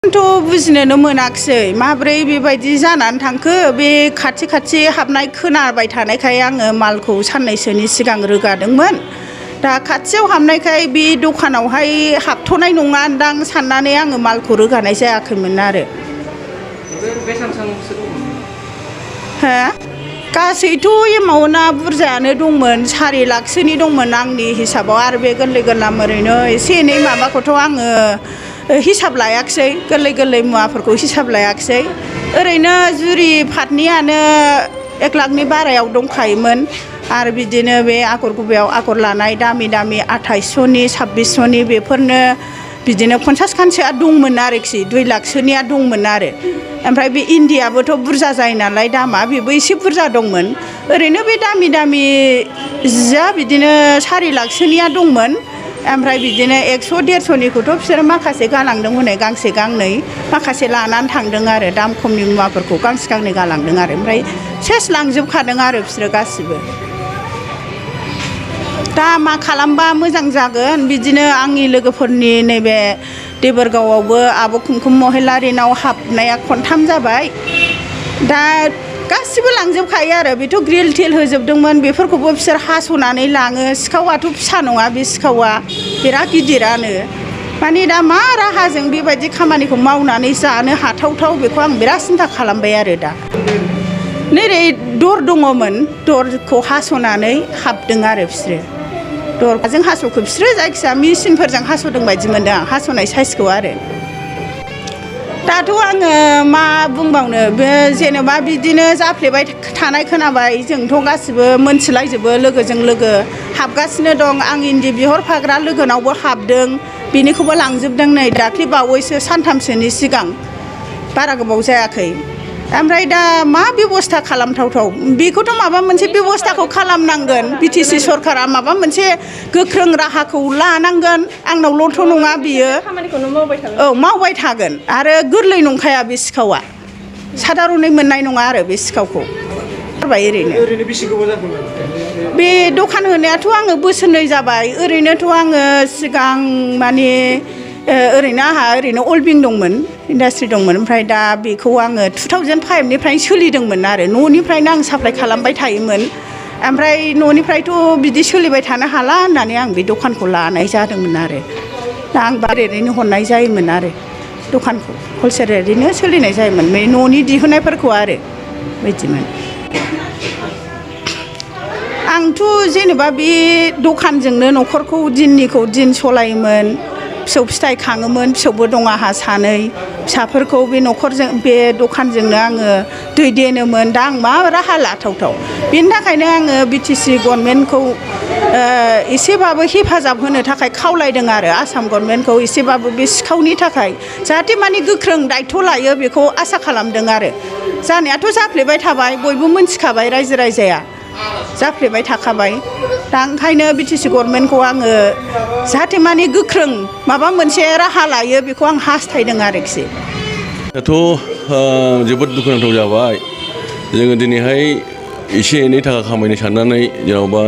थ' बुजिनोनो मोनाखिसै माब्रै बेबायदि जानानै थांखो बे खाथि खाथि हाबनाय खोनाबाय थानायखाय आङो मालखौ साननैसोनि सिगां रोगादोंमोन। दा खाथियाव हाबनायखाय बे दखानावहाय हाबथ'नाय नङा दां साननानै आङो मालखौ रोगानाय जायाखैमोन आरो। हो गासैथ' एमाउन्टआ बुरजायानो दंमोन 4 लाखसोनि दंमोन आंनि हिसाबाव आरो बे गोरलै गोरलाम ओरैनो एसे एनै माबाखौथ' आङो हिसाब लायाखिसै गोरलै गोरलै मुवाफोरखौ हिसाब लायाखिसै ओरैनो जुरि फाथनियानो 1 लाखनि बारायाव दंखायोमोन आरो बिदिनो बे आगर गुबैयाव आगर लानाय दामि दामि 2800नि 2600नि बेफोरनो बिदिनो 50 खानसोआ दंमोन आरोखि 2 लाखसोनिया दंमोन आरो ओमफ्राय बे इन्दियाबोथ' बुरजा जायो नालाय दामा बेबो एसे बुरजा दंमोन ओरैनो बे दामि दामि जिया बिदिनो 4 लाखसोनिया दंमोन ओमफ्राय बिदिनो 100-150निखौथ' बिसोरो माखासे गालांदों हनै गांसे गांनै माखासे लानानै थांदों आरो दाम खमनि मुवाफोरखौ गांसे गांनै गालांदों आरो ओमफ्राय सेस लांजोबखादों आरो बिसोरो गासिबो। दा मा खालामबा मोजां जागोन बिदिनो आंनि लोगोफोरनि नैबे देबोरगावआवबो आब' कुमकुम महिलारिनाव हाबनाया खनथाम जाबाय दा गासिबो लांजोबखायो आरो बेथ' ग्रिल टिल होजोबदोंमोन बेफोरखौबो बिसोर हास'नानै लाङो सिखावाथ' फिसा नङा बे सिखावा बिराद गिदिरानो माने दा मा राहाजों बेबायदि खामानिखौ मावनानै जानो हाथावथाव बेखौ आं बिराद सिन्था खालामबाय आरो दा नैरै दर दङमोन दरखौ हास'नानै हाबदों आरो बिसोरो दरजों हास'खो बिसोरो जायखिजाया मेसिनफोरजों हास'दों बायदि मोनदों आं हास'नाय साइसखौ आरो दाथ' आङो मा बुंबावनो बे जेनेबा बिदिनो जाफ्लेबाय थानाय खोनाबाय जोंथ' गासिबो मोनथिलायजोबो लोगोजों लोगो हाबगासिनो दं आं इन्दि बिहरफाग्रा लोगोनावबो हाबदों बेनिखौबो लांजोबदों नै दाख्लि बावैसो सानथामसोनि सिगां बारा गोबाव जायाखै ओमफ्राय दा मा बेबस्था खालामथावथाव बेखौथ' माबा मोनसे बेबस्थाखौ खालामनांगोन बिटिसि सरकारा माबा मोनसे गोख्रों राहाखौ लानांगोन आंनावल'थ' नङा बियो औ मावबाय थागोन आरो गोरलै नंखाया बे सिखावा सादारनै मोननाय नङा आरो बे सिखावखौ ओरैनो बेसे गोबाव जाखोमोन बे दखान होनायाथ' आङो बोसोरनै जाबाय ओरैनोथ' आङो सिगां माने ओरैनो आंहा ओरैनो अल्बिं दंमोन इन्डास्ट्रि दंमोन ओमफ्राय दा बेखौ आङो 2005निफ्रायनो सोलिदोंमोन आरो न'निफ्रायनो आं साप्लाइ खालामबाय थायोमोन ओमफ्राय न'निफ्रायथ' बिदि सोलिबाय थानो हाला होननानै आं बे दखानखौ लानाय जादोंमोन आरो दा आं ओरैनो हरनाय जायोमोन आरो दखानखौ हलसेल रेटैनो सोलिनाय जायोमोन बे न'नि दिहुननायफोरखौ आरो बिदिमोन आंथ' जेनेबा बे दखानजोंनो न'खरखौ दिननिखौ दिन सलायोमोन फिसौ फिथाइ खाङोमोन फिसौबो दं आंहा 2 फिसाफोरखौ बे न'खरजों बे दखानजोंनो आङो दैदेनोमोन दा आं मा राहा लाथावथाव बेनि थाखायनो आङो बिटिसि गभर्नमेन्टखौ एसेबाबो हेफाजाब होनो थाखाय खावलायदों आरो आसाम गभर्नमेन्टखौ एसेबाबो बे सिखावनि थाखाय जाहाथे माने गोख्रों दायथ' लायो बेखौ आसा खालामदों आरो जानायाथ' जाफ्लेबाय थाबाय बयबो मोनथिखाबाय रायजो राजाया जाफ्लेबाय थाखाबाय दा ओंखायनो बिटिसि गभर्नमेन्टखौ आङो जाहाथे माने गोख्रों माबा मोनसे राहा लायो बेखौ आं हास्थायदों आरोखि दाथ' जोबोद दुखुनांथाव जाबाय जोङो दिनैहाय एसे एनै थाखा खामायनो साननानै जेन'बा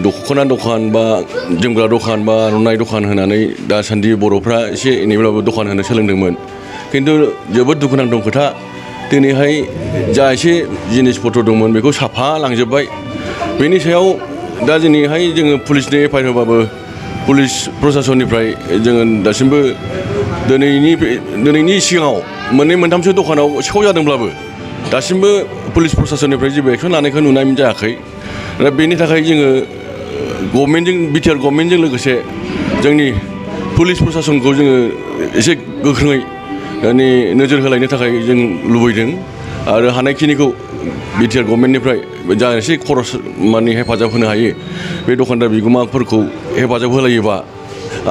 दख'ना दखान बा जोमग्रा दखान बा आर'नाइ दखान होनानै दासान्दि बर'फ्रा एसे एनैब्लाबो दखान होनो सोलोंदोंमोन खिन्थु जोबोद दुखुनांथाव खोथा दिनैहाय जा एसे जिनिस पत्र दंमोन बेखौ साफा लांजोब्बाय बेनि सायाव दा दिनैहाय जोङो पुलिसनो एफआइआर होबाबो पुलिस प्रसासननिफ्राय जोङो दासिमबो दिनैनि सिगाङाव 2-3सो दखानाव सिखाव जादोंब्लाबो दासिमबो पुलिस प्रसासननिफ्राय जेबो एक्सन लानायखौ नुनाय जायाखै दा बेनि थाखाय जोङो गभर्नमेन्टजों बिटिआर गभर्नमेन्टजों लोगोसे जोंनि पुलिस प्रसासनखौ जोङो एसे गोख्रोङै माने नोजोर होलायनो थाखाय जों लुबैदों आरो हानायखिनिखौ बिटिआर गभर्नमेन्टनिफ्राय जा एसे खरस माने हेफाजाब होनो हायो बे दखानदार बिगोमाफोरखौ हेफाजाब होलायोबा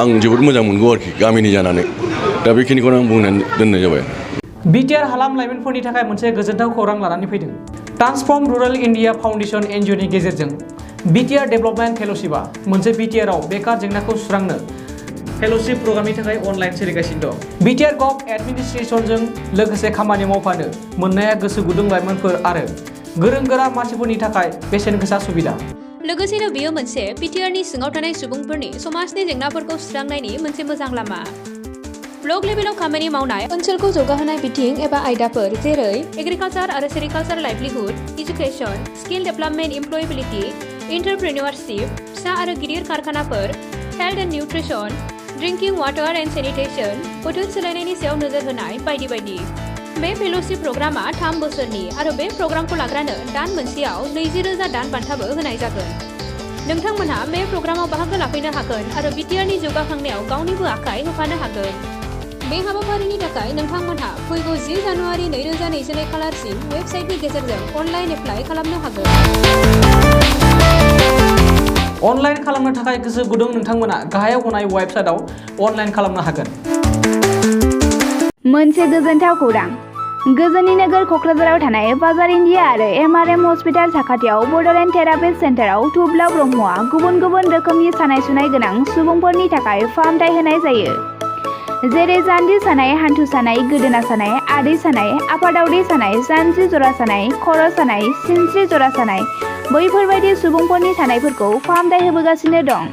आं जोबोद मोजां मोनगौ आरोखि गामिनि जानानै दा बेखिनिखौनो आं बुंनानै दोननाय जाबाय। बिटिआर हालाम लाइमोनफोरनि थाखाय मोनसे गोजोनथाव खौरां लानानै फैदों ट्रान्सफर्म रुरेल इन्डिया फाउन्डेसन एनजिअनि गेजेरजों बिटिआर डेभेलपमेन्ट फेल'शिपआ मोनसे बिटिआरआव बेकार जेंनाखौ सुस्रांनो फेल'शिप प्रग्रामनि थाखाय अनलाइन सोलिगासिनो दं बिटिआर गभ एडमिनिस्ट्रेसनजों लोगोसे खामानि मावफानो मोननाया गोसो गुदुं लाइमोनफोर आरो गोरों गोरा मानसिफोरनि थाखाय बेसेन गोसा सुबिदा लोगोसेनो बेयो मोनसे बिटिआरनि सिङाव थानाय सुबुंफोरनि समाजनि जेंनाफोरखौ सुस्रांनायनि मोनसे मोजां लामा ब्लक लेभेलाव खामानि मावनाय ओनसोलखौ जौगाहोनाय बिथिं एबा आयदाफोर जेरै एग्रिकालचार आरो sericulture livelihood education skill development employability entrepreneurship फिसा आरो गिदिर कारखानाफोर health and nutrition drinking water and sanitation बोथोर सोलायनायनि सायाव नोजोर होनाय बायदि बायदि। बे फेल'शिप प्रग्रामा 3 बोसोरनि आरो बे प्रग्रामखौ लाग्रानो दान मोनसेयाव 20,000 दान बान्थाबो होनाय जागोन। नोंथांमोनहा बे प्रग्रामाव बाहागो लाफैनो हागोन आरो बिटिआरनि जौगाखांनायाव गावनिबो आखाइ होफानो हागोन। बे हाबाफारिनि थाखाय नोंथांमोनहा फैगौ 10 जानुवारि 2022 खालारसिम वेबसाइटनि गेजेरजों अनलाइन एप्लाइ खालामनो हागोन। अनलाइन खालामनो थाखाय गोसो गुदुं नोंथांमोना गाहायाव होनाय वेबसाइटआव अनलाइन खालामनो हागोन। मोनसे गोजोनथाव खौरां। गोजोननि नोगोर क'क्राझाराव थानाय बाजार इन्डिया आरो एमआरएम हस्पिटाल साखाथियाव बड'लेण्ड थेरापिस्ट सेन्टाराव थुब्ला ब्रह्मआ गुबुन गुबुन रोखोमनि सानाय सुनाय गोनां सुबुंफोरनि थाखाय फाहामथाय होनाय जायो। जेरै जान्जि सानाय, हान्थु सानाय, गोदोना सानाय, आदै सानाय, आफादावदै सानाय, जानजि जरा सानाय, खर' सानाय, सिनस्रि जरा सानाय बैफोरबायदि सुबुंफोरनि सानायफोरखौ फाहामथाय होबोगासिनो दं।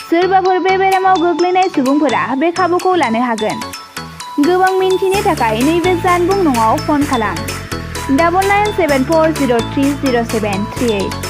सोरबाफोर बे बेरामाव गोग्लैनाय सुबुंफोरा बे खाबुखौ लानो हागोन। गोबां मिन्थिनो थाखाय नैबे जानबुं नङाव फन खालाम 9974030738।